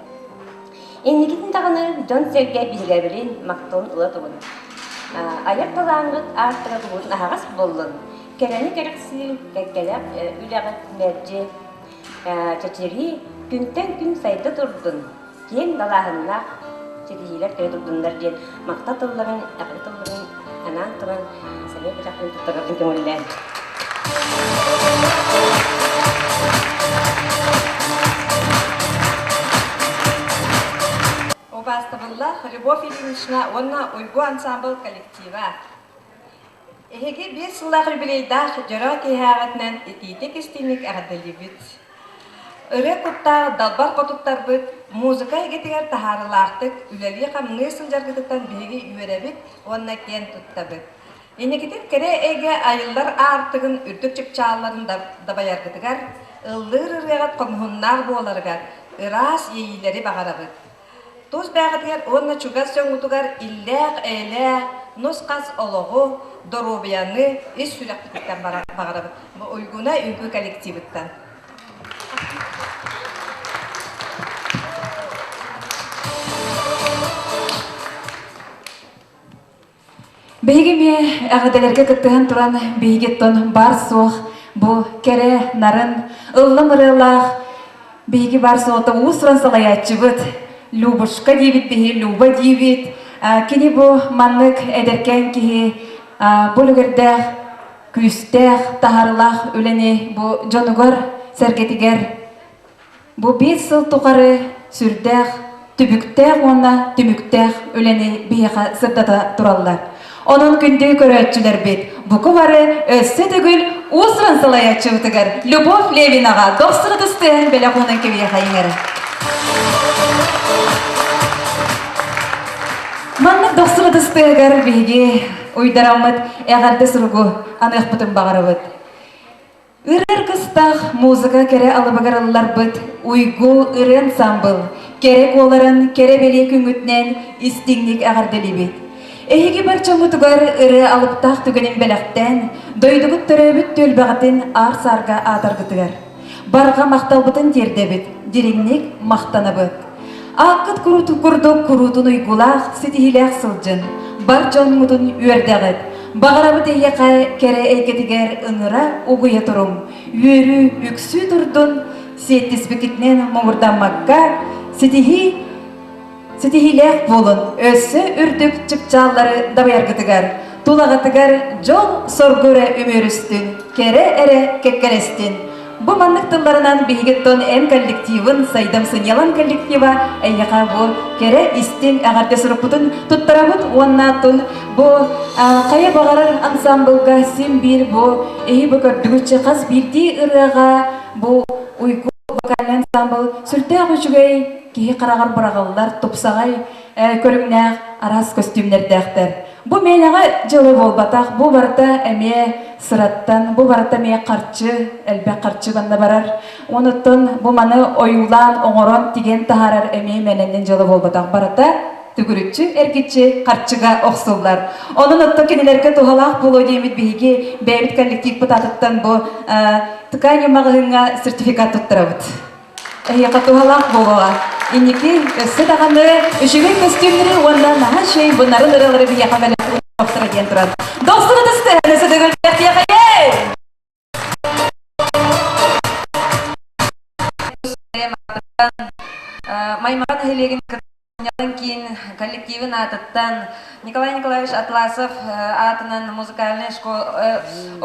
Инникитин даҕаны дьон-сэргэ биһирэбилин, махталын ыла тугун. Айар талааҥҥыт ааттара тугун аһаҕас буоллун, кэрэни кэрэхсиир кэккэлээх үлэҕит мэлдьи чэчирии, күнтэн күн сайда турдун, киэҥ далааһыннаах ситиһиилэр кэлэ турдуннар диэн махтал тылларын, эҕэрдэ тылларын анаан туран сэмэй бэлэхпин туттарарбын көҥүллээн. Убаастабыллаах Любовь Ильинична уонна Уйгу ансаамбыл коллектива. Эһиги биэс сыллаах юбилейдаах дьоро киэһээҕитинэн итиитик-истиҥник эҕэрдэлиибит. Ырыа куттаах далбар хотуттарбыт музыка эйгэтигэр таһаарыылаахтык үлэлии-хамныы сылдьаргытыттан биһиги үөрэбит уонна киэн туттабыт. Инникитин кэрэ эйгэ айыллар аартыгын үрдүк чыпчаалларын дабайаргытыгар, ыллыыр ырыаҕыт хомуһуннаах буоларыгар ыраас иэйиилэри баҕарабыт. Тус бэйэҕитигэр уонна чугас дьоҥҥутугар иллээх-эйэлээх, нус-хас олоҕу, доруобуйаны ис сүрэхпититтэн баҕарабыт. Бу Уйгуна үҥкүү коллективыттан. Биһиги эмиэ эҕэрдэлэргэ кыттыһан туран биһигиттэн баар-суох бу кэрэ, нарын, ыллам ырыалаах биһиги баар-суоҕуттан уус-уран салайааччыбыт Любушка диибит биһи, Люба диибит. Кини бу маннык эдэркээн киһи бу үлүгэрдээх, күүстээх, таһаарыылаах үлэни бу дьонугар, сэргэтигэр Бу биир сыл тухары сүрдээх түбүктээх уонна түмүктээх үлэни биһиэхэ сырдата тураллар. Онон күндү көрөөччүлэрбит, буку бары өссө төгүл уус-уран салайааччыбытыгар Любовь Левинаҕа дохсун ытыстыһан бэлэх уунан кэбиэхэ иҥэрэ. Маннык дохсун ытыстыһыгар биһиги уйдараммыт эҕэрдэ суругу аныахпытын баҕарабыт. Ырыар кыстаах музыка кэрэ алыбыгар ылларбыт Уйгу ырыа ансаамбыл кэрэ куоларын кэрэ бэлиэ күҥҥүтүнэн истиҥник эҕэрдэлиибит. Эһиги бар дьоҥҥутугар ырыа алыптаах түгэнин бэлэхтээн, дойдугут төрөөбүт түөлбэҕитин аар-саарга аатаргытыгар. Барҕа махталбытын тиэрдэбит, дириҥник махтанабыт. Ааккыт курдук куруутун уйгулаах, ситиһиилээх сылдьын, бар дьоҥҥутун үөрдэҕит. Баҕарабыт эйиэхэ кэрэ эйгэтигэр ыҥыра угуйа туруҥ, үөрүү үксүү турдун, сиэттиспиккитинэн муҥурдаммакка, ситиһии ситиһиилээх буолун, өссө үрдүк чыпчааллары дабайаргытыгар, тулаҕытыгар дьол-соргу эрэ үмүөрүстүн, кэрэ эрэ кэккэлэстин. Бу маннык тылларынан биһигиттэн эн коллективын, Сайдам сынньалаҥ коллектива эйиэхэ бу кэрэ истиҥ эҕэрдэ сурукпутун туттарабыт уонна тун бу хайа баҕарар ансамблга син биир бу эһи бу көрдүгүччэ хас биирдии ырыаҕа бу уйгу вокальный ансамбл сүрдээх үчүгэй киһи хараҕар быраҕыллар тупсаҕай көрүҥнээх араас көстүүмнэрдээхтэр. Бу мээнэҕэ дьыала буолбатах, бу барыта эмиэ сыраттан, бу барыта эмиэ харчы, элбэх харчы манна барар. Онуттан бу маны ойуулаан, оҥорон, тигэн таһаарар эмиэ мээнэннэн дьыала буолбатах. Барыта төгүрүччү, эргиччи харчыга охсуллар. Онон оттон кинилэргэ туһалаах буолуо диэммит биһиги бэйэбит коллективпыт аатыттан бу ткань маҕаһыыҥҥа сертификат туттарабыт. Эһиэхэ туһалаах буолуоҕа. Инники өссө даҕаны үчүгэй көстүүмнэри уонна наһаа үчүгэй бунарын ырыалары биһиэхэ бэлэх диэн туран. Дохсун ытыстыһан өссө төгүл Маймаҕа нэһилиэгин киин коллективын аатыттан Николай Николаевич Атласов аатынан музыкальнай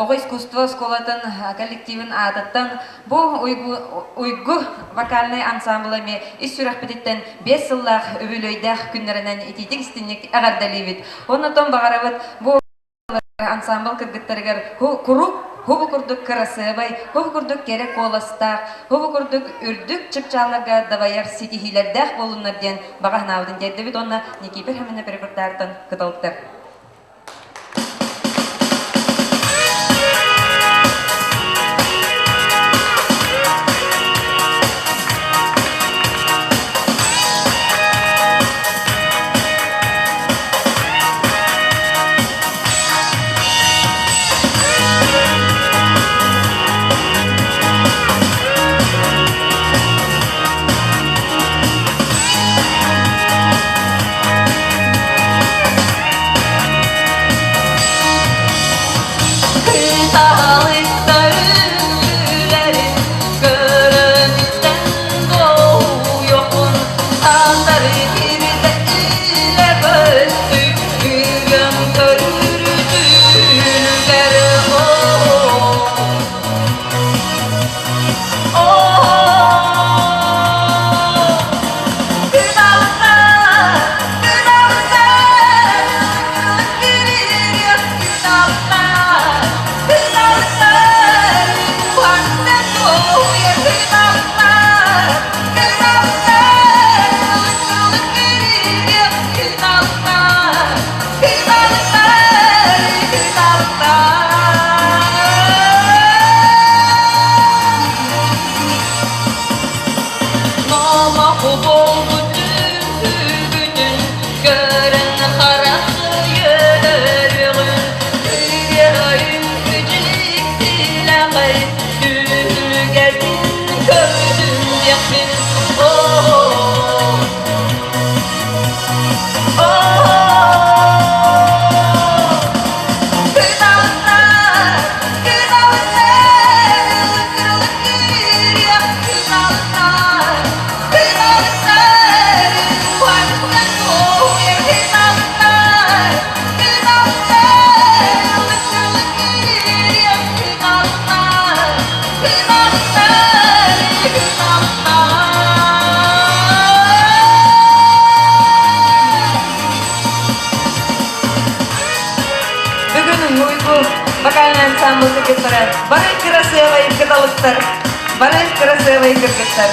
оҕо искусство оскуолатын коллективын аатыттан бу Уйгу вокальнай ансамбла эмиэ ис сүрэхпититтэн 5 сыллаах үбүлүөйдээх күннэринэн итиитик истинник эҕэрдэлиибит. Оннотон баҕарабыт бу ансаамбыл кыргыттарыгар куруук хубу курдук кырасыабай, хубу курдук кэрэ куоластаах, хубу курдук үрдүк чыпчаалларга дабайар ситиһиилэрдээх буолуннар диэн баҕа санаабытын тиэрдэбит уонна Никифор Хамина репертуартан кыталыктар. Кыталыктар үҥкүүлэрин көрөн истэн доҕуйуохпун Таатары кирдэ илэ көстүү Үгэн көрүр түүнүгэр Номох буолбут түһүгүтүн көрөн харах үөрүҕүн Үөрүн үдьиктилэҕэй түһүлгэтин көрдүм диэхпин оо Бүгүн Уйгу вокальный ансамбль кыргыттара бары кырасыабай кыталыктар, бары кырасыабай кыргыттар.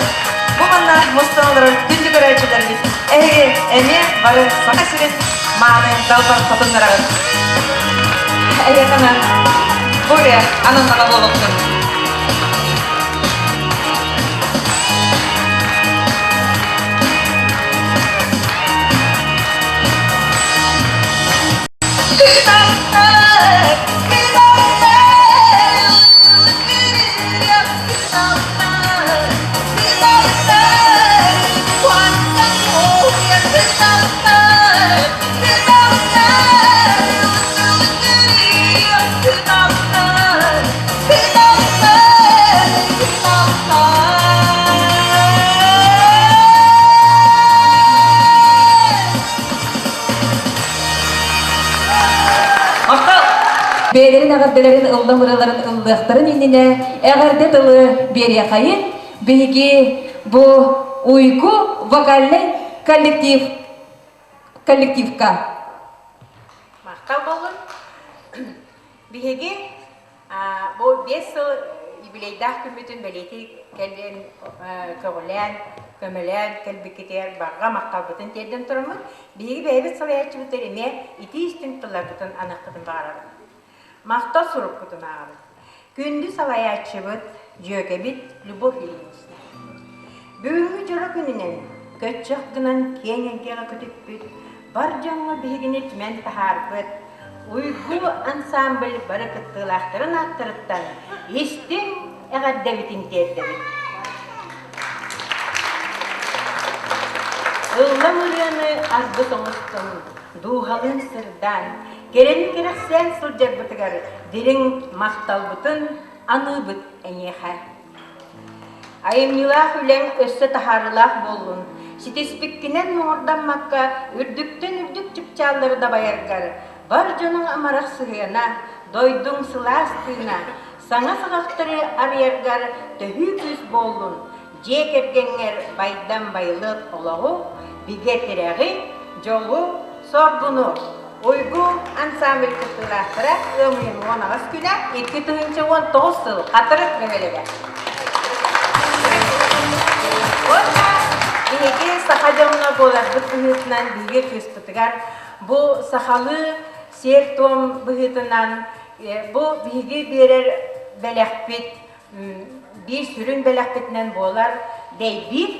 Бу манна мустан олорор күндү көрөөччүлэрбит эһиги эмиэ бары Саха сирин мааны далбар хотуннараҕыт. Эһиэхэ бу ырыа ананнаҕа буолуохтун. Бэйэлэрин эҕэрдэлэрин ыллам ырыаларын ыллыахтарын иннинэ эҕэрдэ тылы биэриэхэйин биһиги бу Уйгу вокальнай коллектив коллективка. Махтал боллун. Биһиги бу 5 сыл юбилейдаах күммүтүн бэлиэтии кэлэн көҕүлээн, көмөлөөн кэлбиккитигэр барҕа махталбытын тиэрдэн тураммыт, биһиги бэйэбит салайааччыбытыгар эмиэ итии истиҥ тылларбытын аныахпытын баҕарабыт. Махтал сурукпутун ааҕабыт. Күндү салайааччыбыт, дьүөгэбит Любовь Ильинична. Бүгүҥҥү дьоро күнүнэн көччөх гынан киэҥ эйгэҕэ көтүппүт, бар дьоҥҥо биһигини түмэн таһаарбыт Уйгу ансамбль бары кыттыылаахтарын ааттарыттан истиҥ эҕэрдэбитин тиэрдэбит. Ыллам ырыаны аргыс оҥостон, дууһалыын сырдаан, кэрэни кэрэхсээн сылдьарбытыгар дириҥ махталбытын аныыбыт эйиэхэ. Айымньылаах үлэҥ өссө таһаарыылаах буоллун, ситиспиккинэн муҥурдаммакка үрдүктэн үрдүк чыпчааллары дабайаргар, бар дьонуҥ амарах сыһыана, дойдуҥ сылаас тыына, саҥа саҕахтары арыйаргар төһүү күүс буоллун, дьиэ кэргэҥҥэр байдам байылыат олоҕу, бигэ тирэҕи, дьолу, соргуну! Уйгу ансамбль кыттыылаахтара ыам ыйын 18 күнэ 2019 сыл Хатырык бөһүөлэгэ. Уонна биһиги саха дьоҥҥо буоларбыт быһыытынан биһиги кыыспытыгар бу сахалыы сиэр-туом быһыытынан бу биһиги биэрэр бэлэхпит биир сүрүн бэлэхпитинэн буолар дэйбиир.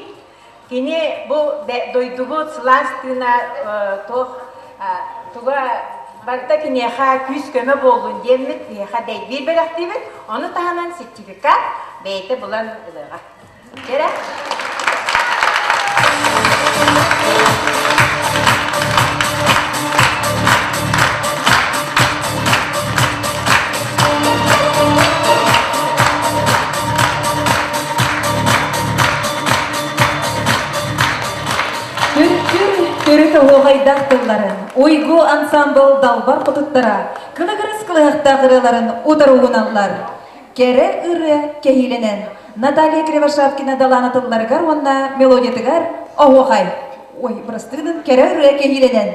Кини бу дойдубут сылаас тыына туох туга барыта киниэхэ күүс-көмө буоллун диэммит биһиэхэ дэйбиир бэлэхтиибит. Ону таһынан сертификат бэйэтэ булан ылыаҕа. Кэрэ. Түркүр төрүт оһуохайдаах тылларын, Уйгу ансамбыл далбар хотуттара кылыгырыс кылыһахтаах ырыаларын утары угуналлар. Кэрэ ырыа кэһиилэнэн Наталья Кривошапкина далаана тылларыгар уонна мелодиятыгар оһуохай. Ой, бырастыгынан кэрэ ырыа кэһиилэнэн.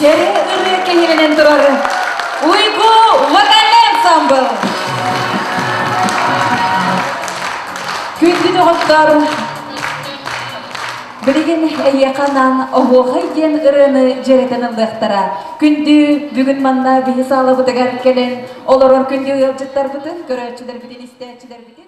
Кэрэ ырыа кэһиилэнэн турар Уйгу вокальный ансамбл. Күндү доҕоттор, билигин эйиэхэ анаан оһуохай диэн ырыаны дьиэрэтэн ыллыахтара. Күндү бүгүн манна биһи саалабытыгар кэлэн олорор күндү ыалдьыттарбытын, көрөөччүлэрбитин, истээччилэрбитин.